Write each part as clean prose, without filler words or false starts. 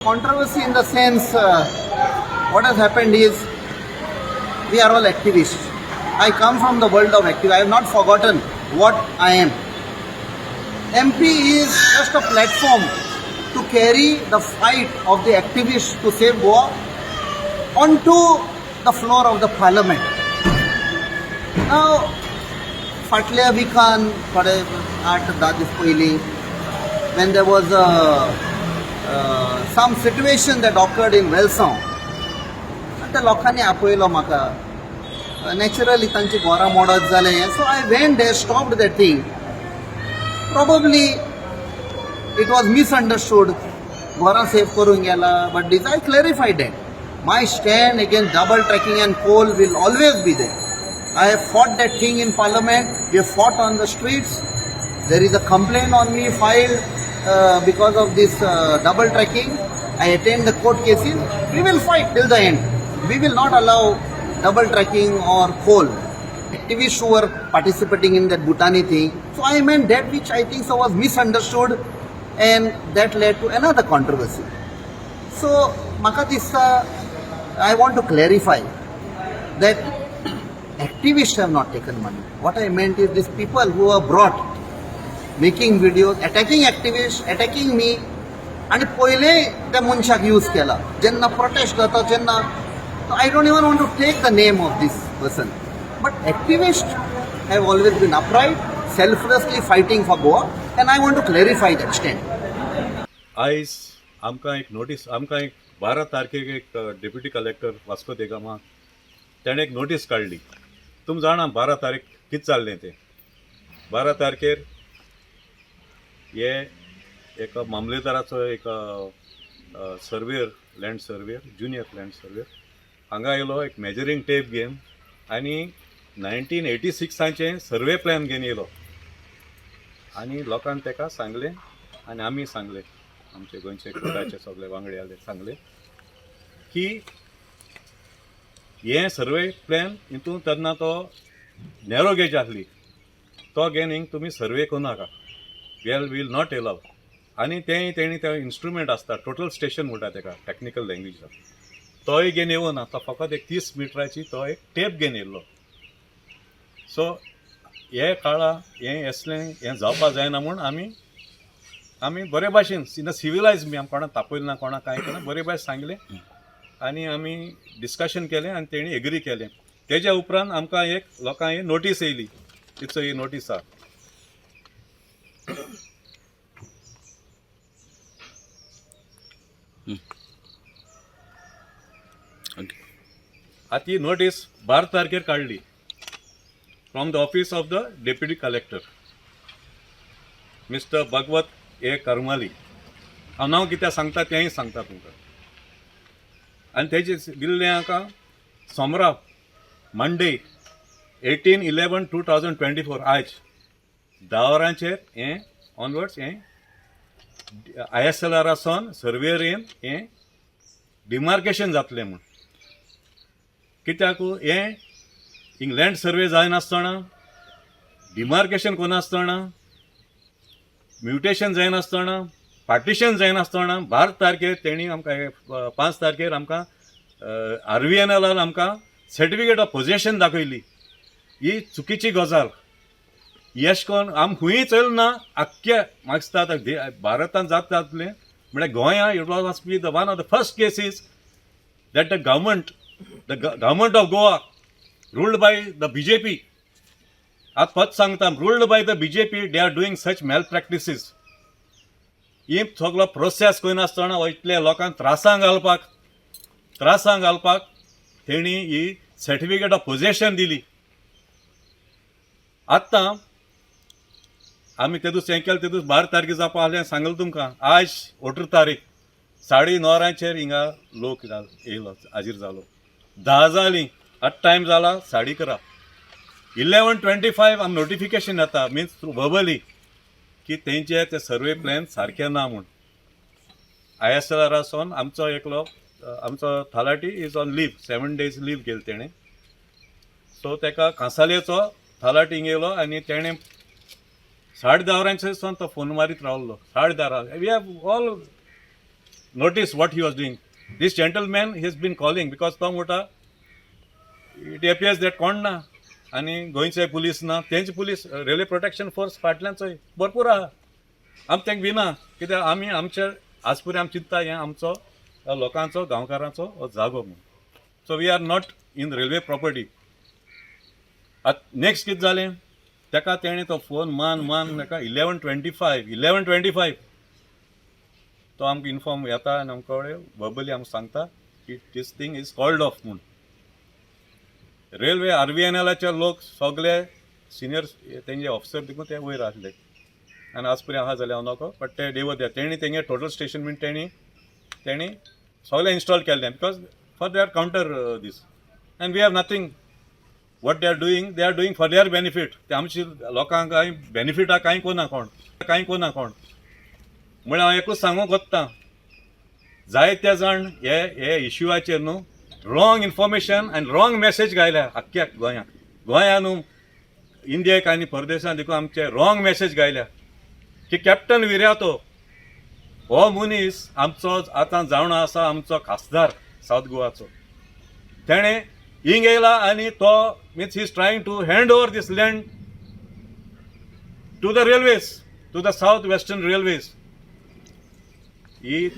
Controversy in the sense, what has happened is we are all activists. I come from the world of activism. I have not forgotten what I am. MP is just a platform to carry the fight of the activists to save Goa onto the floor of the parliament. Now, फाटल्या विकान थोडे 8-10 दीस पयलीं when there was a some situation that occurred in Velsao, त्या लोकांनी आपयलो म्हाका. Naturally तांची घरां मोडत जालें, so I went there, stopped that thing. Probably it was misunderstood, घरां सेव करूंक गेला, but this I clarified that my stand against double tracking and coal will always be there. I have fought that thing in parliament, we have fought on the streets. There is a complaint on me filed because of this double tracking. I attend the court cases. We will fight till the end. We will not allow double tracking or coal. Activists who were participating in that Bhutani thing. So I meant that, which I think so was misunderstood, and that led to another controversy. So म्हाका दिसता, I want to clarify that activists have not taken money. What I meant is these people who are brought making videos, attacking activists, attacking me, आनी पयले त्या मनशाक use केला जेन्ना protest जाता तेन्ना. I don't even want to take the name of this person, but activist have always been upright, selflessly fighting for Goa, and I want to clarify that stand. आयज आमकां एक नोटीस, आमकां एक 12 तारखेक एक डेप्युटी कलेक्टर वास्को दे गामा तेणें एक notice काडली. तुमी जाणा 12 तारीख कितें जाल्लें तें. 12 तारखेर हे एका मामलेदाराचो एक surveyor, land surveyor, junior land surveyor हांगा येयलो, एक मेजरींग टेप घेवन आनी 1986आचें सर्वे प्लॅन घेवन येयलो आनी लोकान ताका सांगलें आनी आमी सांगलें, आमचे गोंयचे कोर्टाचे सगळे वांगडी आले, सांगले की हे सर्वे प्लॅन हितून तेन्ना तो नॅरो गेज आसली, तो घेवन हिंग तुमी सर्वे करूं नाका, we will not allow. आनी तें तेणी ते इन्स्ट्रुमेंट आसता, टोटल स्टेशन म्हणटा तेका टॅक्निकल लँग्वेजान, तोय घेवन येवना, तो फकत एक 30 मिटराची तो एक टेप घेवन येयल्लो. सो हे काळा हें असलें हें जावपा जायना म्हूण आमी आमी बरे भाशेन इन अ सिविलायज मी, आमी कोणाक तापयलें ना, कोणाक कांय केलें, बरे भाशेन सांगलें आनी आमी डिस्कशन केलें आनी तेणी एग्री केलें. तेज्या उपरांत आमकां एक लोकांक एक नोटीस येयली. तिचो ही नोटीस आहा. आतां ही नोटीस 12 तारखेर काडली from the office of the deputy collector Mister Bhagwat A Karmali. हांव नांव कित्याक सांगता तेंय सांगता तुमकां. आनी तेजे दिल्लें आमकां सोमरा, Monday, 18/11/2024, आयज 10 वरांचेर हें ऑनवर्ड्स हें I S L आरासान सर्वेयर येवन हें डिमार्केशन जातलें म्हूण. कित्याक हें हिंग लँड सर्वे जायनासतना, डिमार्केशन कोनासतना, म्युटेशन जायनासतना, पार्टिशन जायनासतना 12 तारखेर तेणी आमकां 5 तारखेर आमकां आर व्ही एन एलान आमकां सर्टिफिकेट ऑफ पोजेशन दाखयली. ही चुकीची गजाल. येश कोन आम खंयूय चल ना, आख्ख्या म्हाका दिसता आतां भारतांत जाता जातलें म्हळ्यार गोंया it was must be the one of the first cases that the government of Goa ruled by the BJP, आतां फक्त सांगता, ruled by the BJP, they are doing such malpractices. ही सगलो प्रोसेस करिनासतना इतल्या लोकांक त्रासांक घालपाक तेणी ही सर्टिफिकेट ऑफ पोजेशन दिली. आतां आमी ते दीस हें केलें, ते दीस 12 तारखे जावपा आहलें, सांगलें तुमकां. आयज 18 तारीख 9:30 वरांचेर हिंगा लोक येयलो, हाजीर जालो. 10 जालीं, आतां टायम जाला 11:30, 11:25 आम नोटिफिकेशन येता, मिन्स थ्रू वर्बली, की तेंचे ते सर्वे प्लॅन सारके ना म्हूण. I S L आरासून आमचो एकलो आमचो थलाटी is on leave, 7 days leave गेले तेणें. सो तेका कांसालेचो थलाटी हिंग येयलो आनी तेणें 10:30 वरांचेर सावन तो फोन मारीत रावलो, 10:30. We have all notice what he was doing. This gentleman has been calling because तो म्हणटा, it appears that कोण ना आनी गोंयचे पुलीस ना, तेंचे पुलीस रेल्वे प्रोटेक्शन फोर्स फाटल्यान चोय भरपूर आहा. आमी तांकां भिना, कित्याक आमी आमचे आज पर्यंत आमी चिंत्ता हें आमचो लोकांचो, गांवकारांचो हो जागो म्हूण. So we are not in railway property. आतां नेक्स्ट कितें जालें, ताका तेणें तो फोन मान मान ताका 11:25, 11:25 तो आमकां इन्फॉर्म येता आनी आमकां कडेन वर्बली आमकां सांगता की this thing is called off म्हूण. रेल्वे आरवीएनएलाचे लोक सगळे सिनियर तेंचे ऑफिसर देखून ते वयर आसले आनी आज पर्यंत आहा जाल्यार हांव नको, बट ते देव तेणी तेंगे टोटल स्टेशन बीन तेणी सगळें इन्स्टॉल केल्लें because for their counter this, and we have nothing. What they are doing, they are doing for their benefit. ते आमची लोकांक कांय बेनिफिटा कांय कोना, कोण कांय कोना कोण. म्हळ्यार हांव एकूच सांगूंक सोदतां, जायते जाण हे इश्यूआचेर न्हू रॉंग इन्फॉर्मेशन आनी रॉंग मॅसेज घायल्या आख्ख्या गोंयांक, गोंया न्हू, इंडियेक आनी परदेशांत देखून आमचे रॉंग मॅसेज घायल्या की कॅप्टन विर्यातो हो मनीस आमचो आतां जावन आसा आमचो खासदार सावथ गोवाचो, तेणें हिंग येयला आनी तो means he is trying to hand over this land to the railways, to the South Western Railways. ही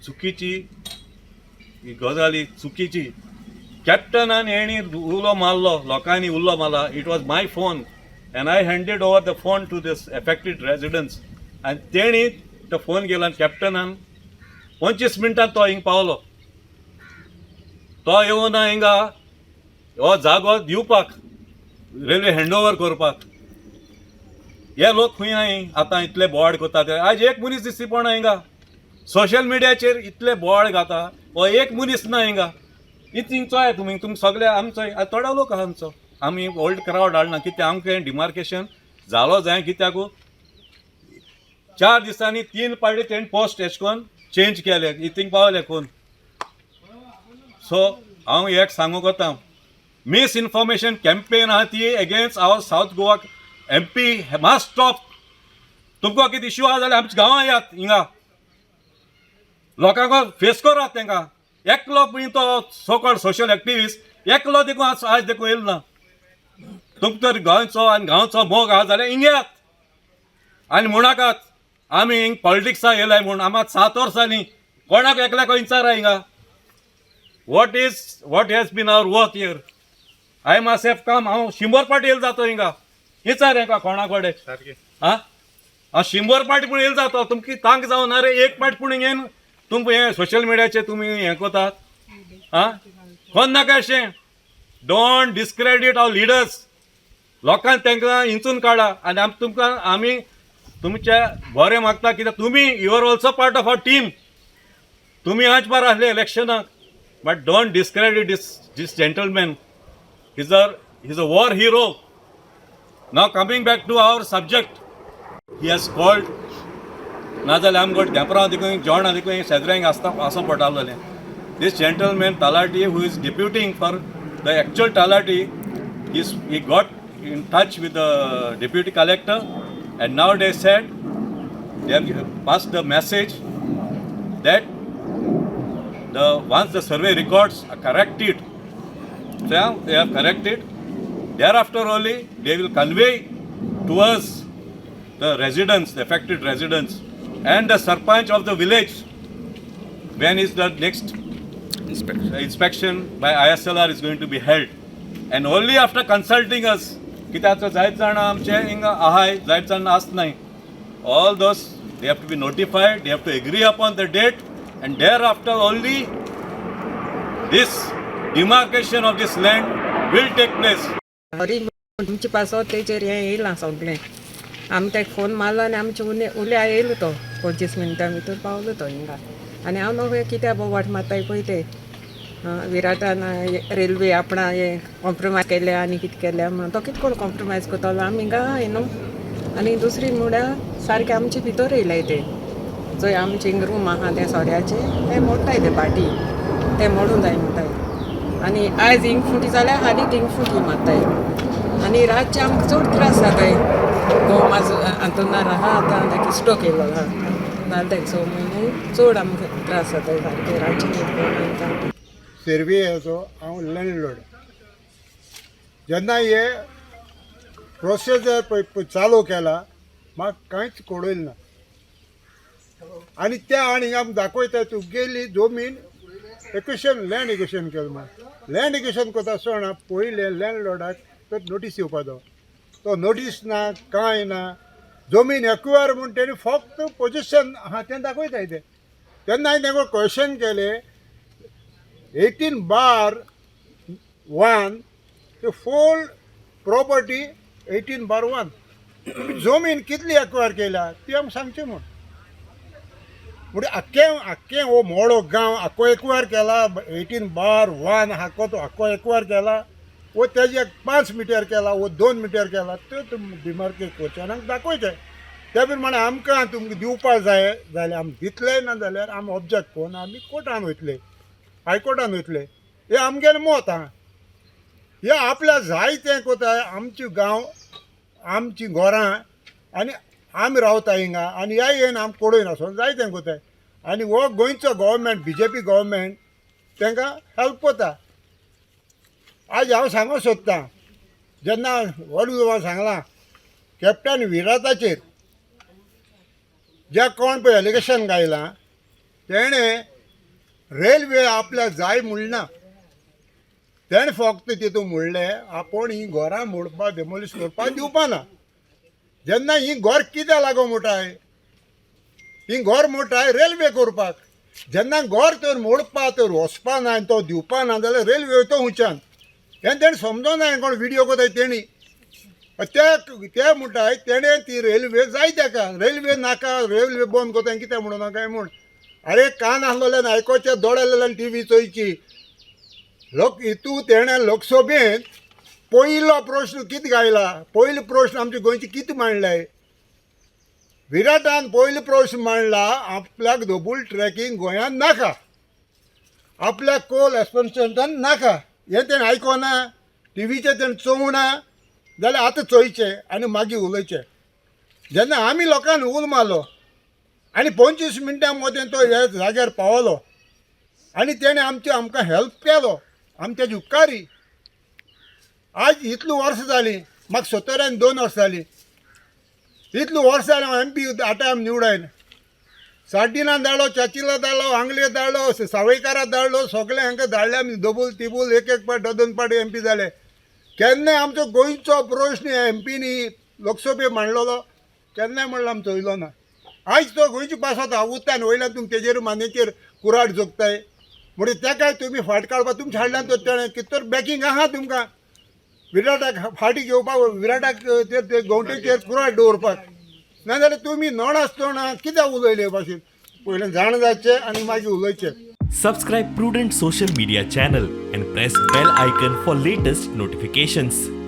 चुकीची ही गजाल, ही चुकीची. कॅप्टनान हेणी उलो मारलो, लोकांनी उलो मारला. It was my phone and I handed over the phone to this affected residents आनी तेणी तो फोन गेलो आनी कॅप्टनान 25 मिनटां तो हिंग पावलो. तो येवना हिंगा हो जागो दिवपाक, रेल्वे हँड ओवर करपाक. हे लोक खंय आहाय आतां इतले बोवाळ करता ते? आज एक मनीस दिसती पडना हिंगा. सोशल मिडियाचेर इतले बोवाळ घाता, हो एक मनीस ना हिंगा. इतली चोया तुमी, तुमी सगळे आमचो आतां थोडो लोक आहा आमचो. आमी ओल्ड क्रावड हाडना कित्याक आमकां डिमार्केशन जालो जाय, कित्याक 4 दिसांनी तीन पावटी तेणी पोस्ट एश कोन चेंज केले, इतूंक पावले कोण. सो हांव एक सांगूंक वता, मिसइन्फॉर्मेशन कॅम्पेन आहा ती against our South Goa MP must stop. तुमकां कितें इश्यू आहा जाल्यार आमच्या गांवां येयात, हिंगा लोकांक फेस करात तांकां. एकलो पळय तो सो कॉल्ड सोशल एक्टिविस्ट एकलो देखून आज आज देखून येयलो ना. तुमकां तर गोंयचो आनी गांवचो मोग आहा जाल्यार हिंग येयात आनी म्हणनाकात आमी हिंग पॉलिटिक्सा येयलाय म्हूण. आमी 7 वर्सां जालीं, कोणाक एकल्याक विचारा हिंगा, what has been our work here. I myself come, हांव 100 पाटी येयल जातो हिंगा. विचार हेका कोणा कडेन. सारकें. हा, हांव 100 पाटी पूण येयल जातो. तुमची तांक जावना रे एक पाट पूण येन तुमकां हें सोशल मिडियाचेर तुमी हें करतात. आं, कोण नाका अशें. Don't discredit our leaders. लोकांक तांकां इंचून काडा आनी आमी तुमकां, आमी तुमचे बरें मागता, कित्याक तुमी you are also part of our team. तुमी आज बार आसले इलेक्शनाक, but don't discredit this gentleman. He's a war hero. Now coming back to our subject, he has called. नाजाल्यार आमकां धेंपरा देखून, जेवणां देखून शेजऱ्यांक आसता आसो पडटालें. This gentleman Talati, who is deputing for the actual Talati, is he got in touch with the deputy collector and now they said they have passed the message that the once the survey records are corrected, so yeah, they have corrected, thereafter only they will convey to us, the residents, the affected residents and the sarpanch of the village, when is the next inspection inspection by ISLR is going to be held. And only after consulting us, कित्याक जायत जाणां आमचे हिंगा आहाय, जायत जाणां आसनाय. All those, they have to be notified, they have to agree upon the date, and thereafter only this demarcation of this land will take place. Sorry, तुमचे पासत तेचेर हें येयलां सगळें. आमी ताका फोन मारलो आनी आमचे उले उल्या येयलो तो 25 मिनटां भितर पावलो तो हिंगा. आनी हांव न्हू कित्याक बोवाट मारताय पळय ते विराटान रेल्वे आपणा हें कॉम्प्रोमायज केल्या आनी कितें केल्या म्हणून. तो कितें करून कॉम्प्रोमायज करतलो? आमी हिंगा आहाय न्हू. आनी दुसरी म्हळ्यार सारकें आमचे भितर येयलाय ते. जंय आमचे हिंग रूम आहा तें सोऱ्याचें तें मोडटाय ते पाटी, तें मोडून जाय म्हणटाय. आनी आयज हिंग फुटी जाल्यार हालीं थिंग फुटी मारताय आनी रातचे आमकां चड त्रास जाताय. घोव म्हाजो अंतुणार आहा आतां, ताका स्ट्रोक येयलो आहा. जाले तेका 6 म्हयने चड आमकां त्रास जाता सारके रातचे न्हीद पडना. सर्वेयाचो हांव लँडलॉर्ड. जेन्ना हे प्रोसिजर पळय चालू केला, म्हाका कांयच कळयलें ना. आनी त्या आनी आमकां दाखयता तुगेली जमीन एक्वेशन, लँड एक्वेशन केलें म्हण. लँड एक्वेशन करता आसतना पयलें लँडलॉर्डाक तर नोटीस येवपाचो, तो नोटीस ना, कांय ना. जमीन एक्वायर म्हूण तेणी फक्त पोजिशन आहा तें दाखयताय ते. तेन्ना हांवें तांकां क्वेशन केलें, 18/1 ते फूल प्रॉपर्टी 18/1 तुमी जमीन कितली एक्वायर केल्या ती आमकां सांगची म्हूण. म्हणजे आख्खें आख्खें हो मोडो गांव आख्खो एक्वायर केला, 18/1 आख्खो तो आख्खो एक्वायर केला, वो तेजे 5 मिटर केला वो 2 मिटर केला, ते तुमी डिमार्केट क्वेश्चनाक दाखयचें. त्या प्रमाणे आमकां तुमकां दिवपा जाय जाल्यार आमी दितले, ना जाल्यार आमी ऑब्जेक्ट करून आमी कोर्टान वयतले, हायकोर्टान वयतले. हें आमगेलें मत आहा. हे आपल्या जाय तें कोताय. आमचे गांव, आमचीं घरां आनी आमी रावता हिंगा आनी ह्या येवन आमकां पडोवन आसोन जाय तें कोताय. आनी हो गोंयचो गव्हर्मेंट, बीजेपी गव्हर्मेंट तांकां हेल्प कोता. आज हांव सांगूंक सोदतां, जेन्ना व्हड उलोवपाक सांगलां कॅप्टन विराटाचेर ज्या कोण पळय एलिगेशन गायलां, तेणें रेल्वे आपल्याक जाय म्हणना, तेणें फक्त तितून म्हणलें आपूण हीं घरां मोडपाक, डेमोलिश करपाक दिवपा ना. जेन्ना हीं घर कित्याक लागून मोडटाय, हीं घर मोडटाय रेल्वे करपाक. जेन्ना घर तर मोडपा तर वचपा ना आनी तो दिवपा ना जाल्यार रेल्वे तो हुंच्यान हें तेणें समजोना. कोण विडियो कोताय तेणी ते ते म्हणटाय तेणें ती रेल्वे जाय तेका, रेल्वे नाका, रेल्वे बंद कोताय कितें म्हणून काय म्हूण. आरे कान आसलेल्यान आयकोचें, दोळे आसलेल्यान टीव्ही चोयची. लोक हितू तेणें लोकसभेंत पयलो प्रश्न कितें गायला, पयलो प्रश्न आमच्या गोंयचे कितें मांडले विराटान, पयलो प्रश्न मांडला आपल्याक डबल ट्रॅकिंग गोंयांत नाका, आपल्याक कोल एक्सपेन्शन नाका. हें तेणें आयकोना, टिवीचेर तेणें चोवना जाल्यार आतां चोयचें आनी मागीर उलोवचें. जेन्ना आमी लोकांक उलो मारलो आनी 25 मिनटां मदें तो ह्या जाग्यार पावलो आनी तेणें आमचे आमकां हेल्प केलो, आमी तेजी उपकारी. आज इतलीं वर्सां जालीं, म्हाका 72 वर्सां जालीं, इतलीं वर्सां जालीं हांव एमपी आतां आमी निवडायन सार्डिना धाडलो, चाचिला धाडलो, आंगले धाडलो, सावयकारा धाडलो, सगळे हांकां धाडले आमी डबल तिबूल एक एक पाट दोन पाट एमपी जाले. केन्नाय आमचो गोंयचो प्रश्न एमपीनी लोकसभे मांडलेलो केन्नाय म्हणलो आमचो चोयलो ना. आयज तो गोंयचे पासत आवुत्ता आनी वयल्यान तुमी तेजेर मानेचेर कुराड जोगताय म्हणजे तेकाय तुमी फाट काडपाक तुमच्या हाडल्यान तर तेणें कितें तर बॅकींग आहा तुमकां विराटाक फाटी घेवपाक, विराटाक ते गंवटेचेर कुराड दवरपाक. नाजाल्यार तुमी नोड आसतना कित्याक उलयले भाशेन, पयलें जाण जावचें आनी मागीर उलोवचें. Subscribe Prudent Social Media channel and press bell icon for latest notifications.